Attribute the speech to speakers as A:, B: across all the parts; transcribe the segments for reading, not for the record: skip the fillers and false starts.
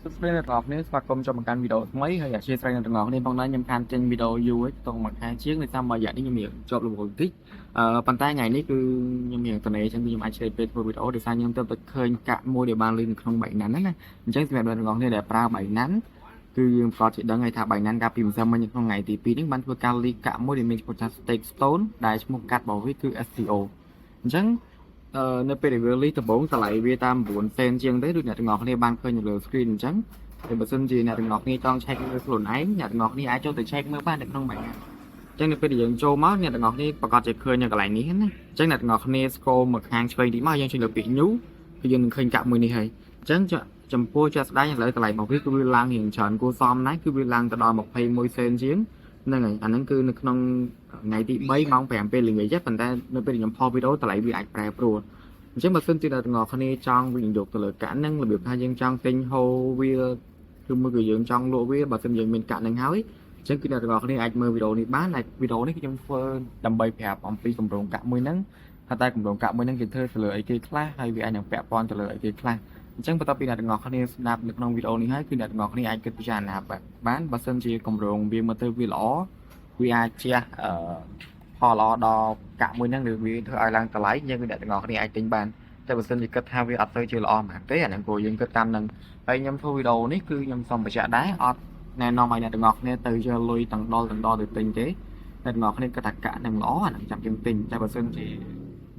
A: សួស្តីអ្នកទាំងអស់គ្នាស្វាគមន៍ចូលមកកាន់វីដេអូថ្មីហើយអធ្យាស្រ័យអ្នកទាំងអស់គ្នាផងដែរខ្ញុំខានចេញវីដេអូយូរហើយតោះមួយខែជាងដោយសារមួយរយៈនេះខ្ញុំរៀងជាប់រវល់បន្តិចប៉ុន្តែថ្ងៃនេះគឺខ្ញុំរៀងតនេអញ្ចឹងគឺខ្ញុំអាចឆ្លៀតពេលធ្វើវីដេអូដោយសារខ្ញុំទៅតែឃើញកាក់មួយដែលបានលឺនៅក្នុង Binance ហ្នឹងណាអញ្ចឹងសម្រាប់អ្នកទាំងអស់គ្នាដែលប្រើ Binance គឺយើងប្រកាសជាដឹងហើយថា Binance កាលពីម្សិលមិញនៅក្នុងថ្ងៃទី2នេះបានធ្វើការ leak កាក់មួយដែលមានឈ្មោះថា Stake Stone ដែលឈ្មោះកាត់របស់វាគឺ STO អញ្ចឹងនៅពេលដែលវា list ដំបូងតម្លៃវាតាម9សេនជាងទេដូចអ្នកទាំងអស់គ្នាបានឃើញនៅលើ screen អញ្ចឹងហើយបើសិនជាអ្នកទាំងអស់គ្នាចង់ check មើលខ្លួនឯងអ្នកទាំងអស់គ្នាអាចចូលទៅ check មើលបាននៅក្នុង Binance អញ្ចឹងនៅពេលដែលយើងចូលមកអ្នកទាំងអស់គ្នាប្រកាសជាឃើញនៅកន្លែងនេះណាអញ្ចឹងអ្នកទាំងអស់គ្នា scroll មកខាងឆ្វេងតិចមកយើងចុចលើពាក្យ new គឺយើងនឹងឃើញកាក់មួយនេះហើយអញ្ចឹងចំពោះជាក់ស្ដែងឥឡូវតម្លៃរបស់វាគឺវាឡើងរៀងច្រើនគួរសមណាស់គឺវាឡើងទៅដល់21សេនជាងហ្នឹងហើយអាហ្នឹងគឺនៅក្នុងថ្ងៃទី3ម៉ោង5ពេលល្ងាចទេប៉ុន្តែនៅពេលខ្ញុំផុសវីដេអូតម្លៃវាអាចប្រែប្រួលអញ្ចឹងបើសិនជាអ្នកទាំងអស់គ្នាចង់វិនិយោគទៅលើកាក់ហ្នឹងរបៀបថាយើងចង់ទិញហូវាឬមួយក៏យើងចង់លក់វាបើសិនយើងមានកាក់ហ្នឹងហើយអញ្ចឹងគឺអ្នកទាំងអស់គ្នាអាចមើលវីដេអូនេះបានហើយវីដេអូនេះគឺខ្ញុំធ្វើដើម្បីប្រាប់អំពីគម្រោងកាក់មួយហ្នឹងថាតើគម្រោងកាក់មួយហ្នឹងគេធ្វើទៅលើអីគេខ្លះហើយវាអាចនឹងពាក់ព័ន្ធទៅលើអីគេខ្លះអញ្ចឹងបន្ទាប់ពីអ្នកទាំងអស់គ្នាស្ដាប់នៅក្នុងវីដេអូនេះហើយគឺអ្នកទាំងអស់គ្នាអាចគិតពិចារណាបានបើសិនជាគម្រោងវាមើលទៅវាល្អវាអាចជះផលល្អដល់កាក់មួយហ្នឹងឬវាធ្វើឲ្យឡើងតម្លៃយើងគឺអ្នកទាំងអស់គ្នាអាចទិញបានតែបើសិនជាគិតថាវាអត់ទៅជាល្អហ្មងទេអាហ្នឹងព្រោះយើងគិតតាមហ្នឹងហើយខ្ញុំធ្វើវីដេអូនេះគឺខ្ញុំសូមបញ្ជាក់ដែរអត់ណែនាំឲ្យអ្នកទាំងអស់គ្នាទៅយកលុយទាំងដុលទាំងដុលទៅទិញទេអ្នកទាំងអស់គ្នាគិតថាកាក់ហ្នឹងល្អអាហ្នឹងចាំយើងទិញតែបើសិនជា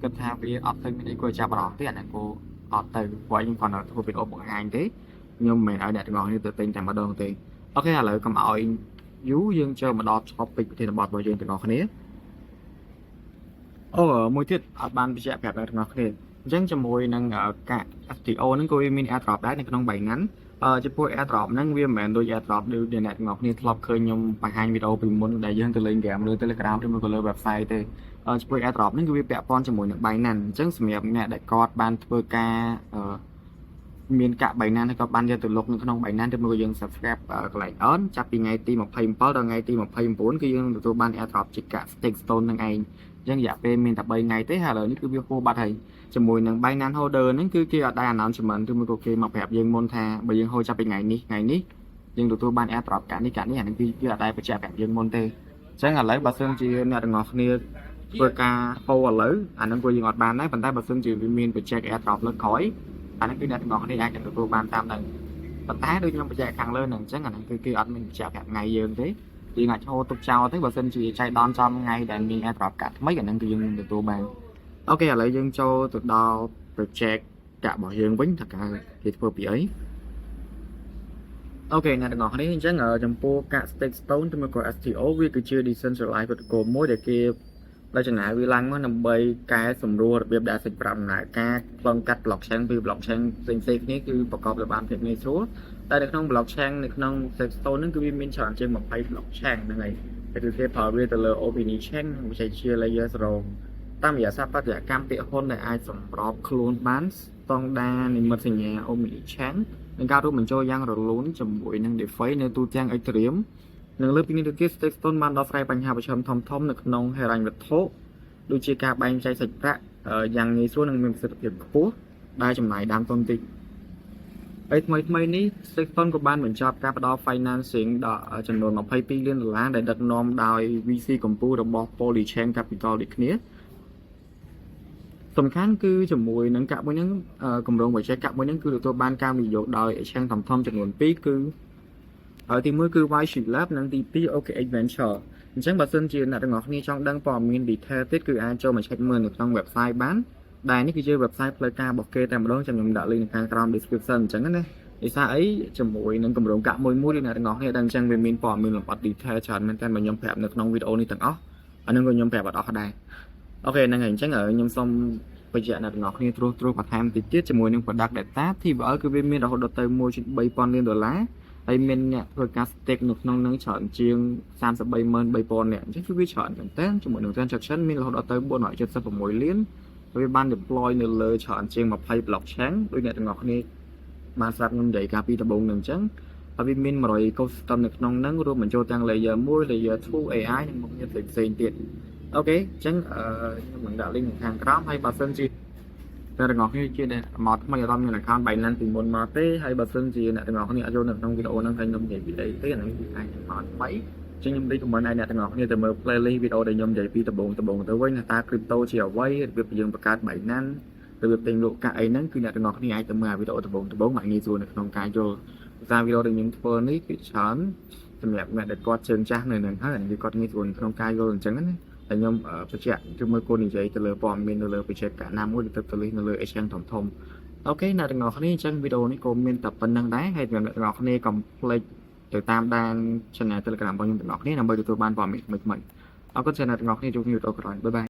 A: គិតថាវាអត់ទៅមានអីគួរចាប់អារម្មណ៍ទេអាហ្នឹងគួរអត់ទៅព្រោះខ្ញុំគ្រាន់តែធ្វើវីដេអូបង្ហាញទេខ្ញុំមិនមែនឲ្យអ្នកទាំងអស់គ្នាទៅទិញតែម្ដងទេOK ឥឡូវកុំឲ្យយូរយើងចូលមកដល់ topic ប្រធានបទរបស់យើងទាំងអស់គ្នាអូមួយទៀតអត់បានបញ្ជាក់ប្រាប់អ្នកទាំងអស់គ្នាអញ្ចឹងជាមួយនឹងកាក់ STO ហ្នឹងក៏វាមាន airdrop ដែរនៅក្នុង Binance ចំពោះ airdrop ហ្នឹងវាមិនមែនដូច airdrop ដូចដែលអ្នកទាំងអស់គ្នាធ្លាប់ឃើញខ្ញុំបង្ហាញវីដេអូពីមុនដែលយើងទៅលេង game លើ Telegram ឬមួយក៏លើ website ទេចំពោះ airdrop ហ្នឹងគឺវាពាក់ព័ន្ធជាមួយនឹង Binance អញ្ចឹងសម្រាប់អ្នកដែលគាត់បានធ្វើការមានកាក់ Binance ហើយក៏បានយកទៅលុកនៅក្នុង Binance ឬមួយក៏យើង subscribe កន្លែង earn ចាប់ពីថ្ងៃទី27ដល់ថ្ងៃទី29គឺយើងនឹងទទួលបាន airdrop ជាកាក់ Stake Stone នឹងឯងអញ្ចឹងរយៈពេលមានតែ3ថ្ងៃទេហើយឥឡូវនេះគឺវាហួសបាត់ហើយជាមួយនឹង Binance Holder ហ្នឹងគឺគេអត់ដែរ announcement ឬមួយក៏គេមកប្រាប់យើងមុនថាបើយើង hold ចាប់ពីថ្ងៃនេះថ្ងៃនេះយើងទទួលបាន airdrop កាក់នេះកាក់នេះអាហ្នឹងគឺគេអត់ដែរបញ្ជាក់ប្រាប់យើងមុនទេអញ្ចឹងឥឡូវបើសិនជាអ្នកទាំងអស់គ្នាធ្វើការ hold ឥឡូវអាហ្នឹងក៏យើងអត់បានដែរប៉ុន្តែបើសិនជាវាមាន project airdrop លើកក្រោយអាហ្នឹងគឺអ្នកទាំងអស់គ្នាអាចនឹងទទួលបានតាមហ្នឹងប៉ុន្តែដូចខ្ញុំបញ្ជាក់ខាងលើហ្នឹងអញ្ចឹងអាហ្នឹងគឺគេអត់មានបញ្ជាក់ប្រាប់ថ្ងៃយើងទេយើងអាចចូលទុកចោលទៅបើសិនជាចៃដន្យចំថ្ងៃដែលមាន airdrop កាក់ថ្មីអាហ្នឹងគឺយើងនឹងទទួលបាន OK ឥឡូវយើងចូលទៅដល់ project កាក់របស់យើងវិញថាគេគេធ្វើពីអីOK អ្នកទាំងអស់គ្នាអញ្ចឹងចំពោះកាក់ Stake Stone ឬមួយក៏ STO វាគឺជា decentralized protocol មួយដែលគេរចនាវាឡើងមកដើម្បីកែសម្រួលរបៀបដែលសាច់ប្រាក់ដំណើរការឆ្លងកាត់ blockchain ពី blockchain ផ្សេងៗគ្នាគឺប្រកបដោយបានភាពងាយស្រួលតែនៅក្នុង blockchain នៅក្នុង Stake Stone ហ្នឹងគឺវាមានច្រើនជាង20 blockchain ហ្នឹងហើយតែគឺគេប្រើវាទៅលើ Omni Chain និងបច្ចេកវិទ្យា Layer 0តាមរយៈស្ថាបត្យកម្មពាក្យហ៊ុនដែលអាចសម្របខ្លួនបានស្តង់ដារនិមិត្តសញ្ញា Omni Chain និងការរួមបញ្ចូលយ៉ាងរលូនជាមួយនឹង DeFi នៅទូទាំង Ethereum និងលើពីនេះទៅទៀត Stake Stone បានដោះស្រាយបញ្ហាប្រឈមធំៗនៅក្នុងហិរញ្ញវត្ថុដូចជាការបែងចែកសាច់ប្រាក់យ៉ាងងាយស្រួលនិងមានប្រសិទ្ធភាពខ្ពស់ដែលចំណាយដើមទុនតិចហើយថ្មីថ្មីនេះ Stake Stone ក៏បានបញ្ចប់ការផ្ដល់ financing ដល់ចំនួន22លានដុល្លារដែលដឹកនាំដោយ VC កម្ពុជារបស់ Polychain Capital ដូចគ្នាសំខាន់គឺជាមួយនឹងកាក់មួយហ្នឹងគម្រោង project កាក់មួយហ្នឹងគឺទទួលបានការវិនិយោគដោយ exchange ធំៗចំនួន2គឺហើយទី1គឺ YC Lab និងទី2 OKX Venture អញ្ចឹងបើសិនជាអ្នកទាំងអស់គ្នាចង់ដឹងព័ត៌មាន detail ទៀតគឺអាចចូលមក check មើលនៅក្នុង website បានដែលនេះគឺជា website ផ្លូវការរបស់គេតែម្ដងចាំខ្ញុំដាក់ link នៅខាងក្រោម description អញ្ចឹងណាដោយសារអីជាមួយនឹងគម្រោងកាក់មួយមួយដែលអ្នកទាំងអស់គ្នាដឹងអញ្ចឹងវាមានព័ត៌មានលម្អិត detail ច្រើនមែនតើបើខ្ញុំប្រាប់នៅក្នុងវីដេអូនេះទាំងអស់អានឹងក៏ខ្ញុំប្រាប់អត់អស់ដែរ OK ហ្នឹងហើយអញ្ចឹងខ្ញុំសូមបញ្ជាក់អ្នកទាំងអស់គ្នាត្រួសត្រាសបន្ថែមតិចទៀតជាមួយនឹង product data TVL គឺវាមានរហូតដល់ទៅ1.3ពាន់លានដុល្លារហើយមានអ្នកធ្វើការ stake នៅក្នុងនឹងច្រើនជាង333,000នាក់អញ្ចឹងគឺវាច្រើនមែនតើជាមួយនឹង transaction មានរហូតដល់ទៅ476លានវាបាន deploy នៅលើច្រើនជាង20 blockchain ដូចអ្នកទាំងអស់គ្នាបានស្រាប់ខ្ញុំនិយាយកាលពីដំបូងនឹងអញ្ចឹងហើយវាមាន100 ecosystem នៅក្នុងហ្នឹងរួមបញ្ចូលទាំង layer 1 layer 2 AI និងមុខងារផ្សេងៗទៀត OK អញ្ចឹងខ្ញុំនឹងដាក់ link នៅខាងក្រោមហើយបើសិនជា តែទាំងអស់គ្នាជាអ្នកមកថ្មីអត់មាន account Binance ពីមុនមកទេហើយបើសិនជាអ្នកទាំងអស់គ្នាអត់យល់នៅក្នុងវីដេអូហ្នឹងតែខ្ញុំនិយាយពីអីទេអាហ្នឹងគឺអាចមកថ្មីចឹងខ្ញុំ recommend ឲ្យអ្នកទាំងអស់គ្នាទៅមើល playlist វីដេអូដែលខ្ញុំនិយាយពីដំបូងដំបូងទៅវិញថាតើ crypto ជាអ្វីរបៀបយើងបង្កើត Binance របៀបទិញលក់កាក់អីហ្នឹងគឺអ្នកទាំងអស់គ្នាអាចទៅមើលវីដេអូដំបូងដំបូងមកងាយស្រួលនៅក្នុងការយល់សារវីដេអូដែលខ្ញុំធ្វើនេះគឺច្រើនសម្រាប់អ្នកដែលគាត់ជើងចាស់នៅនឹងហើយអានេះគាត់ងាយស្រួលក្នុងការយល់អញ្ចឹងណាតែខ្ញុំបញ្ជាក់ជាមួយគោលនិយាយទៅលើព័ត៌មាននៅលើ project កាក់ណាមួយដែលទៅលិះនៅលើ exchange ធំធំ OK អ្នកទាំងអស់គ្នាអញ្ចឹងវីដេអូនេះក៏មានតែប៉ុណ្្នឹងដែរហើយសម្រាប់អ្នកទាំងអស់គ្នាកុំភ្លេចទៅតាមដាន channel Telegram របស់ខ្ញុំទាំងអស់គ្នាដើម្បីទទួលបានព័ត៌មានថ្មីៗអរគុណច្រើនអ្នកទាំងអស់គ្នាជួបគ្នាវីដេអូក្រោយ bye bye.